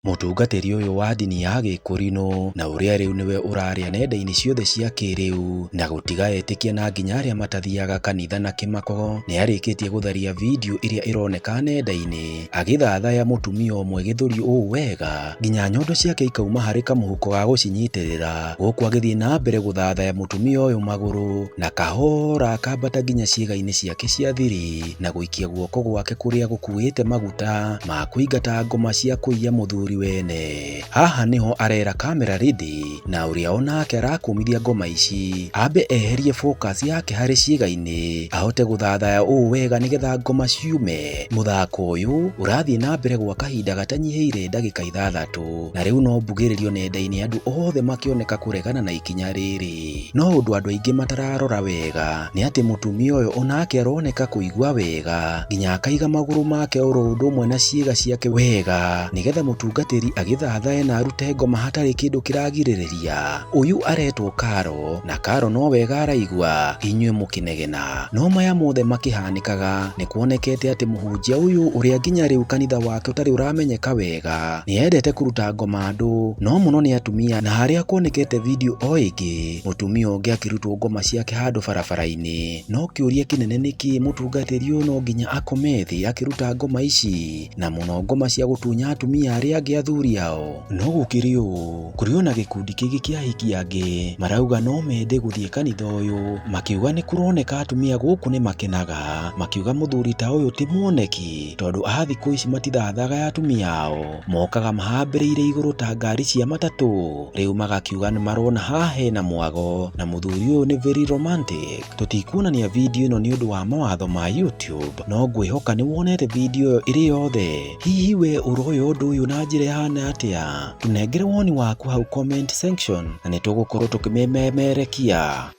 Mũtungatĩri ũyũ wa ndini ya Gĩkũrinũ na ũrĩa rĩu nĩwe ũraria nenda-inĩ ciothe cia kĩrĩu na gũtiga etĩkia na nginya arĩa matathiaga kanitha na kĩmako, nĩarĩkĩtie gũtharia video ĩrĩa ĩroneka nenda-inĩ agĩthathaya mũtumia ũmwe gĩthũri ũũ wega nginya nyondo ciake ikauma harĩ kamũhuko ga gũcinyitĩrĩra, gũkũ agĩthiĩ na mbere gũthathaya mũtumia ũyũ magũrũ na kahora akambata nginya ciĩga-inĩ ciake cia thiri na gũikia guoko gwake kũrĩa gũkuĩte maguta ma kũingata ngoma cia kũiya mũthuri wene. Haha niho arera camera ready na ũrĩa onake arakũmithia ngoma ici ambe eherie focus yake harĩ ciĩga-inĩ ahote gũthathaya ũũ wega nĩgetha ngoma ciume. Mũthako ũyũ ũrathiĩ na mbere gwa kahinda gatanyihĩire ndagĩka 6 na rĩu no mbugĩrĩrio nenda-inĩ andũ othe makĩoneka kũregana na ikinya rĩrĩ. No ũndũ andũ aingĩ matararora wega nĩ atĩ mũtumia ũyũ onake aroneka kũigua wega nginya akaiga magũrũ make oro ũndũ ũmwe na ciĩga ciake wega nĩgetha mũtungatĩri agĩthathae na arute ngoma hatarĩ kĩndũ kĩragirĩrĩria. Ũyũ aretwo Karo na Karo no wega araigua inyuĩ mũkĩnegena. No maya mothe makĩhanĩkaga nĩ kuonekete atĩ mũhunjia ũyũ ũrĩa nginya rĩu kanitha wake ũtarĩ ũramenyeka wega nĩendete kũruta ngoma andũ no mũno nĩ atumia, na harĩa kuonekete video o ĩngĩ mũtumia ũngĩ akĩrutwo ngoma ciake handũ barabara-inĩ. No kĩũria kĩnene nĩkĩ mũtungatĩri ũyũ no nginya akome thĩ akĩruta ngoma ici na mũno ngoma cia gũtunya atumia arĩa angĩ athuri ao. No gũkĩrĩ ũũ, kũrĩ ona gĩkundi kĩngĩ kĩa ahiki angĩ marauga no mende gũthiĩ kanitha ũyũ, makiuga nĩ kũroneka atumia gũkũ nĩ makenaga, makiuga mũthuri ta ũyũ ti mwoneki tondũ a thikũ ici matithathaga atumia ao, mokaga mahambĩrĩire igũrũ ta ngari cia matatũ. Rĩu magakiuga nĩ marona haha hena mwago na mũthuri ũyũ nĩ very romantic. Tũtikuonania video ĩno nĩ ũndũ wa mawatho ma YouTube, no ngwĩhoka nĩ wonete video ĩyo ĩrĩ yothe. Hihi we ũroya ũndũ ũyũ na njĩra ĩhana atĩa? Tũnengere woni waku hau comment section na nĩ tũgũkorwo tũkĩmemerekia.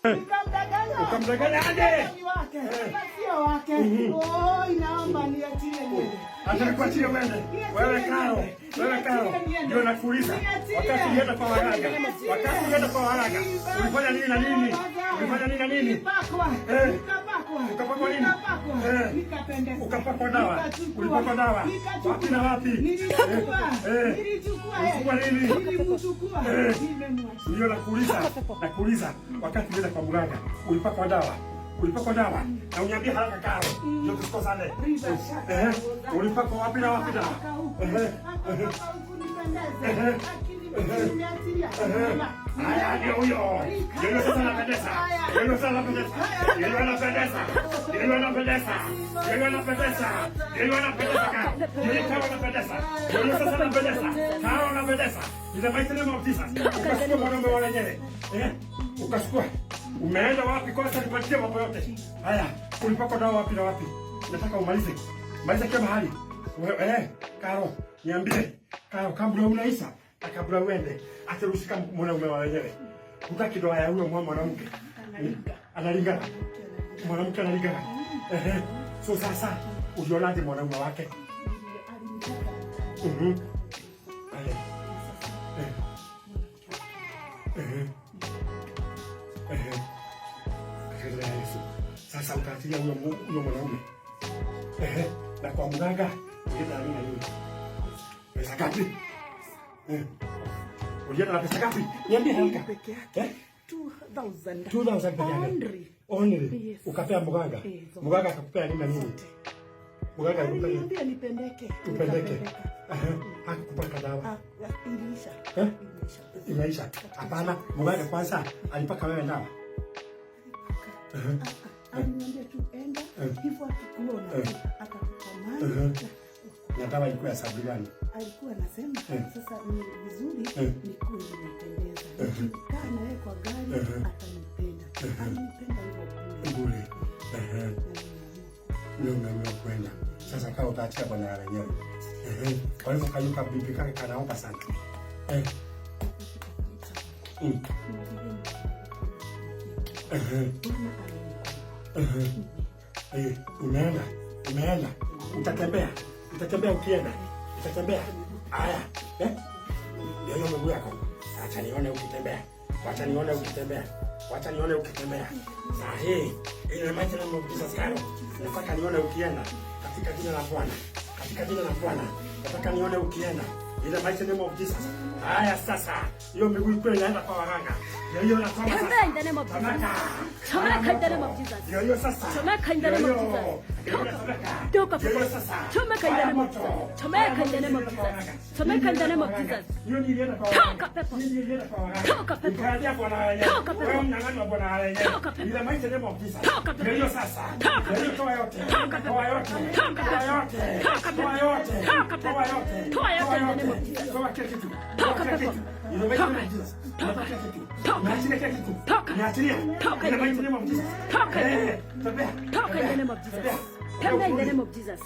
Ukamdanganya aje? Wake, sio wake. Oi, naomba niachilie niende. Acha nikuachie uende. Wewe Karo, wewe Karo, ndio nakuuliza. Wakati ulienda kwa waganga, wakati ulienda kwa waganga, ulifanya nini na nini? Ulifanya nini na nini? Nilipakwa. Eh. Nikapakwa. Ukapakwa nini? Nikapakwa. Eh. Nikapendeza. Ukapakwa dawa. Nikachukua. Ulipakwa dawa. Nikachukua. Wapi na wapi? Nilichukua. Eh. Nilichukua. Ulichukua nini? Nilimchukua. Eh. Nimemwacha. Ndio nakuuliza, nakuuliza, wakati ulienda kwa mganga, ulipakwa dawa. Ulipakwa dawa. Na uniambie haraka Karo, ndio tusikosane. Eh. Ulipakwa wapi na wapi dawa? Eh. Haya, ndio huyo. Ndio huyo sasa anapendeza. Ndio huyo sasa anapendeza. Ndio huyo anapendeza. Ndio huyo anapendeza. Ndio huyo anapendeza. Ndio huyo anapendeza Karo. Ndio huyo Karo anapendeza. Ndio huyo sasa anapendeza. Karo anapendeza. In the mighty name of Jesus. Ukachukua mwanaume wa wenyewe. Eh? Ukachukua. Umeenda wapi kwanza nipatie mambo yote. Haya, ulipakwa dawa wapi na wapi? Nataka umalize. Maliza kila mahali. Wewe Karo, niambie. Karo, kabla unaisha na kabla uende, acha rushika mwanaume wa wenyewe. Hutaki ndoa ya huyo mwanamke. Analingana. Mwanamke analingana. Ehe. So sasa ulionaje mwanaume wake? Haya. Ehe. Ehe. Katika jina la Yesu. Sasa utaachilia huyo huyo mwanaume. Ehe. Na kwa mganga ulienda na nini na nini? Pesa ngapi? Eh. Ulienda na pesa ngapi? Niambie haraka. Peke yake. Eh? 2000. 2000 peke yake. Only. Only. Yes. Ukapea mganga. Yes. Mganga akakupea nini na nini? Mganga alikupea nini? Aliniambia nipendeke. Upendeke. Nikapendeka. Ehe. Hakukupaka dawa. Ah, iliisha. Eh? Iliisha. Imeisha. Hapana, mganga kwanza alipaka wewe dawa. Aliniambia tu enda hivyo, akikuona atakupa maji. Na dawa ilikuwa ya sababu gani? Alikuwa anasema sasa ni vizuri nikuwe nimependeza. Nikikaa na yeye kwa gari atanipenda. Alinipenda hivyo bure. Bure. Ehe. Ndio umeamua kwenda. Sasa kama utaachia bwana ya wenyewe. Ehe. Kwa hivyo kayuka bibi kake kanaomba sana. Ehe. Ehe. Eh, umeenda. Umeenda. Utatembea. Utatembea ukienda. Utatembea. Haya. Eh? Ndio hiyo miguu yako. Acha nione ukitembea. Wacha nione ukitembea. Wacha nione ukitembea. Saa hii in the mighty name of Jesus Karo. Nataka nione ukienda katika jina la Bwana. Katika jina la Bwana. Nataka nione ukienda. In the mighty name of Jesus. Haya sasa, hiyo miguu iko inaenda kwa waganga. Ndio hiyo nasoma sasa. Tembea in the name of Jesus. Chomeka. Chomeka in the name of Jesus. Ndio hiyo sasa. Chomeka in the name of Jesus. Toka. Toka. Ndio hiyo sasa. Chomeka in the name of Jesus. Chomeka in the name of Jesus. Chomeka in the name of Jesus. Hiyo ni ilienda kwa Toka waganga. pepo. Hiyo ni ilienda kwa waganga. Toka pepo. Ikaambia bwana wenyewe. Toka pepo. Wewe mnyang'anyi wa bwana wenyewe. Toka pepo. In the mighty name of Jesus. Toka pepo. Ndio hiyo sasa. Toka Ndio hiyo toa yote. Toka pepo. Toa yote. Toka Toa pepo. yote. Toka pepo. Toa yote. Toka pepo. Toa yote. Toa yote in the name of Jesus. Toa kila kitu. Toka Toa kila pepo. kitu. In the mighty name Toka. of Jesus. Toka. Toa kila kitu. Toka. Niachilie kila kitu. Toka. Niachilie. Toka In in the the mighty name of Jesus. Toka in the Eh, tembea. Toka in the name of Jesus. Tembea in the name of Jesus.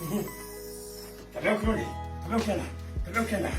Tembea ukirudi. Tembea ukienda. Tembea ukienda.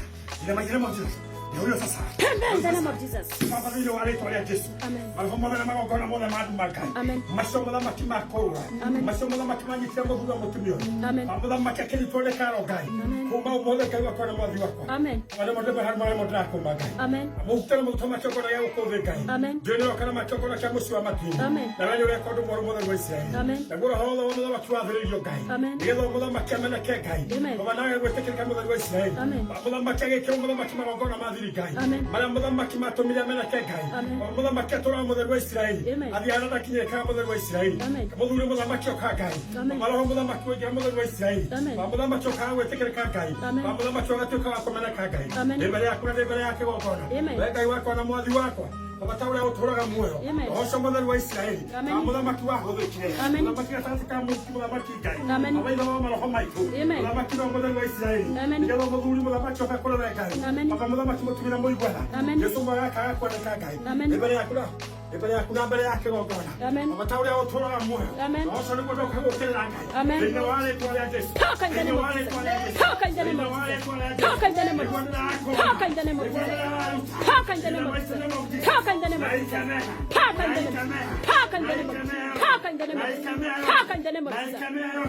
In the mighty name of Jesus. Ndio huyo sasa. Tembea in the name of Jesus. Baba thĩinĩ wa rĩtwa rĩa Jesu. Amen. Maroho mothe na magongona mothe ma andũ ma Ngai. Amen. Macio mũthamaki ma kũrũra. Amen. Macio mũthamaki manyitire mũthuri wa mũtumia ũyũ. Amen. Ma mũthamaki akĩnyitwo nĩ karo Ngai. Amen. Kuma ũmũthĩ Ngai wakwa na mwathi wakwa. Amen. Marĩa mothe marĩa ndĩrakũma Ngai. Amen. Mũhutane maguta ma kĩgongona gĩa gũkũ thĩ Ngai. Amen. Ndiũĩ nĩ ũroka na ma kĩgongona kĩa mũciĩ wa matu-inĩ. Amen. Na we nĩ ũreka ũndũ mwerũ mũtheri wa Isiraeli. Amen. Naguo roho wothe wa mũthamaki wathĩrĩirio Ngai. Amen. Nĩgetha mũthamaki ameneke Ngai. Amen. Baba nawe gwĩtĩkĩrĩka mũtheri wa Isiraeli. Amen. Mũthamaki agĩkĩrwo mũthamaki magongona ma thiri Ngai. Amen. Marĩa mũthamaki matũmire ameneke Ngai. Amen. O mũthamaki atũraga mũtheri wa Isiraeli. Amen. Athiaga na ndakinyĩrĩkaga mũtheri wa Isiraeli. Amen. Mũthuri mũthamaki oka Ngai. Amen. Maroho mũthamaki waingĩra mũtheri wa Isiraeli. Amen. Ma mũthamaki okaga gwĩtĩkĩrĩka Ngai. Amen. Ma mũthamaki ũgatuĩka wa kũmeneka Ngai. Amen. Ndĩ mbere yaku na ndĩ mbere ya kĩgongona. Amen. We Ngai wakwa na mwathi wakwa. Baba ta ũrĩa ũtũũraga muoyo. Amen. Roho ũcio mũtheru wa Isiraeli. Amen. Ma mũthamaki wahũthĩkire. Amen. Mũthamaki gatagatĩ ka mũthamaki Ngai. Amen. Baba ithe wa maroho maitũ. Amen. Mũthamaki no mũtheru wa Isiraeli. Amen. Nĩgetha mũthuri mũthamaki oka kũrĩ we Ngai. Amen. Baba mũthamaki mũtumia mũiguana. Amen. Jesu mwega akaga kuoneka Ngai. Amen. Ndĩ mbere yaku na ndĩ mbere yaku na mbere ya kĩgongona. Amen. Baba ta ũrĩa ũtũũraga muoyo. Amen. Roho ũcio nĩguo ndoka gũũkĩrĩra Ngai. Amen. Thĩinĩ wa rĩĩtwa rĩa Jesu. Toka in the Thĩinĩ name wa of rĩĩtwa rĩa Jesus. Jesu. Toka in the name Thĩinĩ of wa Jesus. rĩĩtwa rĩa Jesu. Toka in the name of Nĩguo Jesus. ndĩrakũũra. Toka in the name of Nĩguo Jesus. ndĩraruta. Toka in the name of In the mighty Jesus. name of Jesus. Toka in the name of Jesus. Toka in the name of Jesus. Toka in the name of Jesus. Toka in the name of Jesus. Toka in the name of Jesus.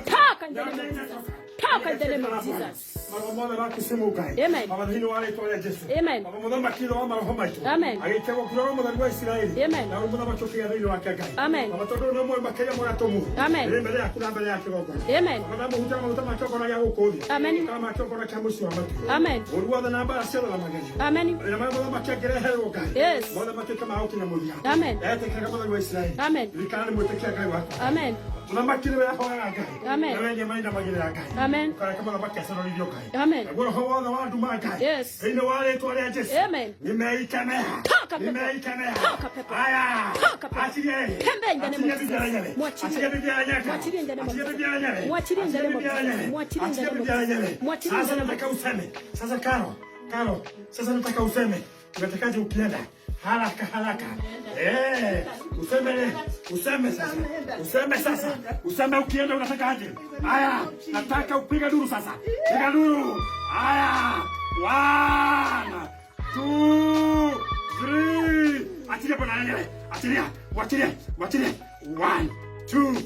Toka in the name of Jesus. Toka in the name of Jesus. Maroho mothe ma kĩcimu Ngai. Amen. Baba thĩinĩ wa rĩĩtwa rĩa Jesu. Amen. Baba mũthamaki ithe wa maroho maitũ. Amen. Agĩkĩrwo kũrora mũtheri wa Isiraeli. Amen. Na mũthamaki ũkĩgĩa thĩinĩ wake Ngai. Amen. Baba tondũ nĩ mũĩ makĩria marĩa tũmũĩ. Amen. Ndĩ mbere yaku na mbere ya kĩgongona. Amen. Baba ndamũhutia maguta ma kĩgongona gĩa gũkũ thĩ. Amen. Kana ma kĩgongona kĩa mũciĩ wa matu. Amen. Ũru wothe na mbara ciothe na magerio. Amen. Mathĩna marĩa mũthamaki angĩreherwo Ngai. Yes. Mothe matuĩke ma gũkinya mũthia. Amen. Etĩkĩrĩka mũtheri wa Isiraeli. Amen. Ririkana nĩ mwĩtĩkia Ngai wakwa. Amen. Mũthamaki nĩwe ahoyaga Ngai. Amen. Na we nĩwe ainamagĩrĩra Ngai. Amen. Ũkareka mũthamaki acororithio Ngai. Amen. Naguo roho wothe wa nduma Ngai. Yes. Thĩinĩ wa rĩĩtwa rĩa Jesu. Amen. Nimeikemea. Toka pepo. Nimeikemea. Toka pepo. Haya. Toka pepo. Achilie. Tembea in the name of Achilie bibi Jesus. yenyewe. Mwachilie. Achilie bibi yenyewe. Mwachilie in the name of Achilie Jesus. bibi yenyewe. Mwachilie in the Achilie name of bibi Jesus. yenyewe. Mwachilie in the Achilie name of bibi yenyewe. Jesus. Mwachilie in Sasa the name of nataka useme. Sasa Karo. Karo. Sasa nataka useme. Unatakaje ukienda? Haraka haraka. Eh, useme useme sasa. Useme sasa. Useme ukienda unatakaje? Haya, nataka upige duru sasa. Piga duru. Haya. 1 2 3. Achilia bwana yenyewe. Achilia. Mwachilie. Mwachilie. 1 2